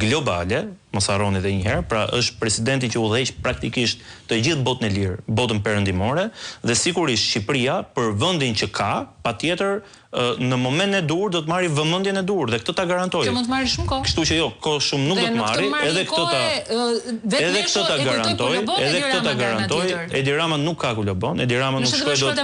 globale, mos harroni edhe një herë, pra është presidenti që udhëheq praktikisht të gjithë botën e lirë, botën perëndimore dhe sigurisht Shqipëria për vendin që ka, patjetër në momentin e duhur do të marri vëmendjen e duhur dhe këtë ta garantoj. Kjo mund të marrë shumë kohë. Kështu që jo, kohë shumë nuk do të marri, edhe këtë ta edhe këtë ta garantoj, edhe këtë ta garantoj, Edi Rama nuk ka ku lobon, Edi Rama nuk shkoi dot.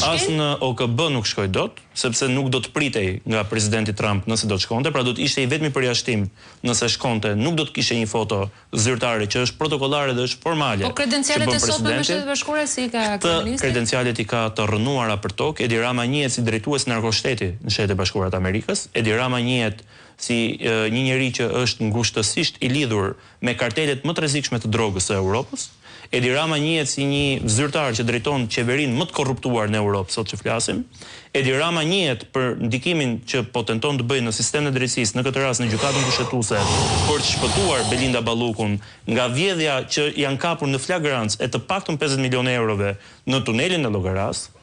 As në OKB nuk shkoi dot, sepse nuk do të pritej nga presidenti Trump nëse do të shkonte, pra do të ishte i vetmi përjashtim nëse shkonte, nuk do të kishte një foto zyrtare që është protokollare dhe është formale Po kredencialet e sotme me Shtetet e Bashkuara si i ka kryeministri? Këtë kredencialet i ka të rrënuara për tokë, Edi Rama njihet si drejtues narkoshteti në Shtetet e Bashkuara të Amerikës, Edi Rama njihet si një njeri që është ngushtësisht i lidhur me kartelet më të rrezikshme të drogës së Europës. Edi Rama njihet si një zyrtar që drejton qeverinë më të korruptuar në Europë sot që flasim. Edi Rama njihet për ndikimin që po tenton të bëjë në sistemin e drejtësisë, në këtë rast në Gjykatën Kushtetuese, për të shpëtuar Belinda Ballukun nga vjedhja që janë kapur në flagrancë e të paktën 50 milionë eurove në tunelin e Llogarasë.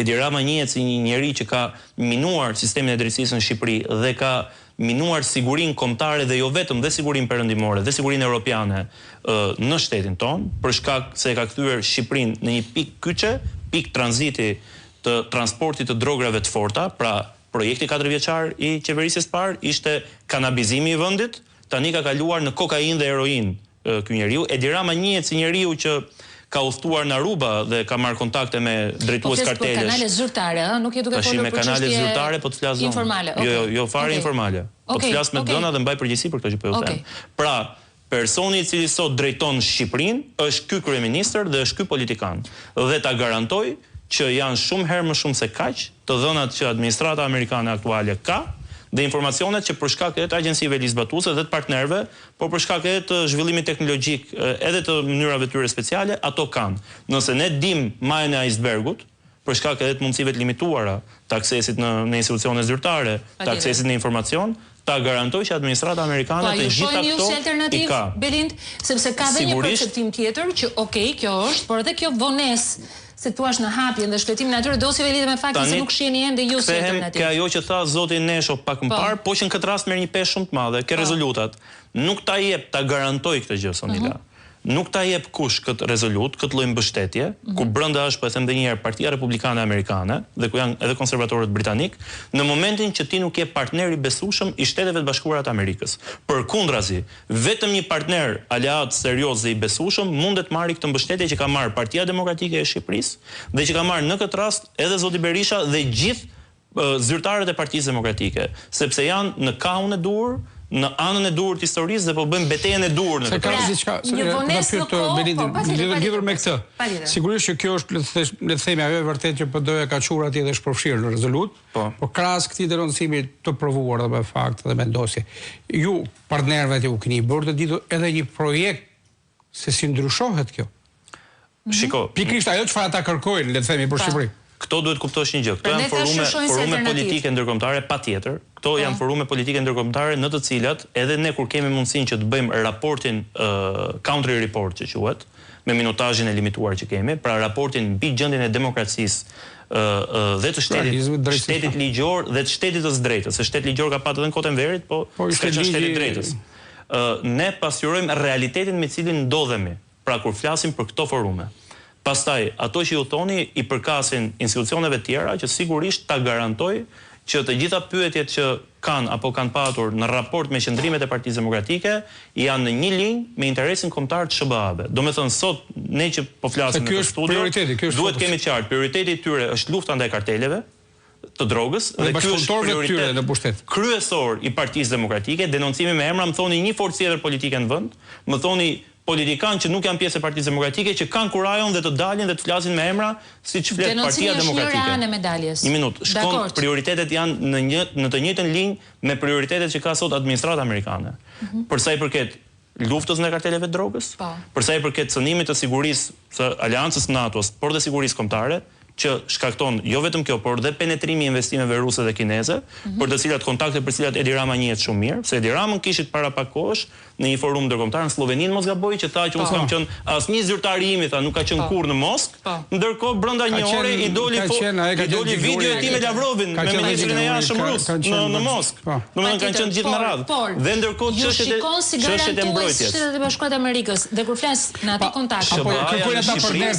Edi Rama njihet si një njeri që ka minuar sistemin e drejtësisë në Shqipëri dhe ka minuar sigurinë kombëtare dhe jo vetëm dhe sigurinë perëndimore dhe sigurinë europiane në shtetin tonë, për shkak se e ka kthyer Shqipërinë në një pikë kyçe, pikë tranziti të transportit të drograve të forta, pra projekti katërvjeçar i qeverisjes së parë ishte kanabizimi i vendit, tani ka kaluar në kokainë dhe heroinë ky njeriu. Edi Rama njihet si njeriu që ka udhëtuar në Aruba dhe ka marrë kontakte me drejtues kartelesh. Po flas për kanale zyrtare, ëh, nuk je duke folur për çështje zyrtare po të flas informale. Jo, jo, jo fare informale. Po të flas me të dhëna dhe mbaj përgjegjësi për këto që po ju them. Pra, personi i cili sot drejton Shqipërinë është ky kryeministër dhe është ky politikan. Dhe ta garantoj që janë shumë herë më shumë se kaq të dhënat që administrata amerikane aktuale ka dhe informacionet që për shkak edhe të agjencive ligjzbatuese dhe të partnerëve por për shkak edhe të zhvillimit teknologjik, edhe të mënyrave tyre speciale, ato kanë. Nëse ne dimë majën e ajsbergut, për shkak edhe të mundësive të limituara të aksesit në në institucione zyrtare, të aksesit në informacion, ta garantoj që administrata amerikane po, të gjitha këto i ka. Belind, sepse ka dhe një perceptim tjetër që ok, kjo është, por edhe kjo vonesë si thua në hapjen dhe shfletimin e atyre dosjeve lidhet me faktin se nuk shiheni ende ju si alternativë. Kthehem ke ajo që tha zoti Nesho pak më po. parë, po që në këtë rast merr një peshë shumë të madhe, ke po. rezolutat. Nuk ta jep, ta garantoj këtë gjë Sonila. Uh mhm. -huh. Nuk ta jep kush këtë rezolutë, këtë lloj mbështetje, uh mhm. -huh. ku brenda është, po e them edhe një herë, Partia Republikane Amerikane dhe ku janë edhe konservatorët britanikë, në momentin që ti nuk je partner i besueshëm i Shteteve të Bashkuara të Amerikës. Përkundrazi, Vetëm një partner aleat serioz dhe i besueshëm mundet të marri këtë mbështetje që ka marrë Partia Demokratike e Shqipërisë dhe që ka marrë në këtë rast edhe zoti Berisha dhe gjithë zyrtarët e Partisë Demokratike, sepse janë në kahun e duhur, në anën e duhur të historisë dhe po bëjnë betejën e duhur në këtë rast. Se ka diçka, se një vonesë në kohë, po, patjetër, lidhur me këtë. Sigurisht që kjo është le të thesh, le të themi ajo e vërtetë që PD-ja ka çuar atje dhe është përfshirë në rezolutë, po. Por krahas këtij denoncimi të provuar dhe me fakte dhe me dosje, ju partnerëve të u keni bërë të ditur edhe një projekt se si ndryshohet kjo. Mhm. Shiko, pikërisht ajo çfarë ata kërkojnë, le të themi për Shqipërinë. Këto duhet të kuptosh një gjë. Këto janë forume, forume politike ndërkombëtare patjetër. Këto po. janë forume politike ndërkombëtare në të cilat edhe ne kur kemi mundësinë që të bëjmë raportin uh, country report që quhet, me minutazhin e limituar që kemi, pra raportin mbi gjendjen e demokracisë dhe të shtetit, shtetit ligjor dhe të shtetit të së drejtës, se shtet ligjor ka patë edhe në kohën e Enverit, po, po s'ka qenë shteti i drejtës. Ë ne pasqyrojmë realitetin me cilin ndodhemi, pra kur flasim për këto forume. Pastaj, ato që ju thoni i përkasin institucioneve tjera që sigurisht ta garantoj që të gjitha pyetjet që kanë apo kanë patur në raport me qëndrimet e Partisë Demokratike janë në një linjë me interesin kombëtar të SHBA-ve. Domethënë sot ne që po flasim në këtë studio, duhet të kemi të qartë, prioriteti i tyre është lufta ndaj karteleve të drogës dhe ky është prioritet në pushtet kryesor i Partisë Demokratike, denoncimi me emra, më thoni një forcë tjetër politike në vend, më thoni politikanë që nuk janë pjesë e Partisë Demokratike që kanë kurajon dhe të dalin dhe të flasin me emra siç flet Partia Demokratike. Denoncimi është njëra anë e medaljes. Një minutë, shkon prioritetet janë në një në të njëjtën linjë me prioritetet që ka sot administrata amerikane. Mm -hmm. Për sa i përket luftës ndaj karteleve të drogës, po. për sa i përket cënimit të sigurisë së aleancës NATO-s, por dhe sigurisë kombëtare, që shkakton jo vetëm kjo, por dhe penetrimi i investimeve ruse dhe kineze, mhm. për të cilat kontakte për të cilat Edi Rama njihet shumë mirë, se Edi Ramën kishit para pak kohësh në një forum ndërkombëtar në Slloveni, në mos gaboj, që tha që unë po. s'kam qenë asnjë zyrtar i imi, tha, nuk ka qenë po. kurrë në Moskë. Po. Ndërkohë brenda një ore i doli po, i doli video e tij me Lavrovin, me ministrin e jashtëm rus në në Moskë. Domethënë kanë qenë gjithë me radhë. Dhe ndërkohë çështjet e çështjet e mbrojtjes. Shtetet e Bashkuara të Amerikës dhe kur flas në ato kontakte. Apo kërkojnë ata partnerë.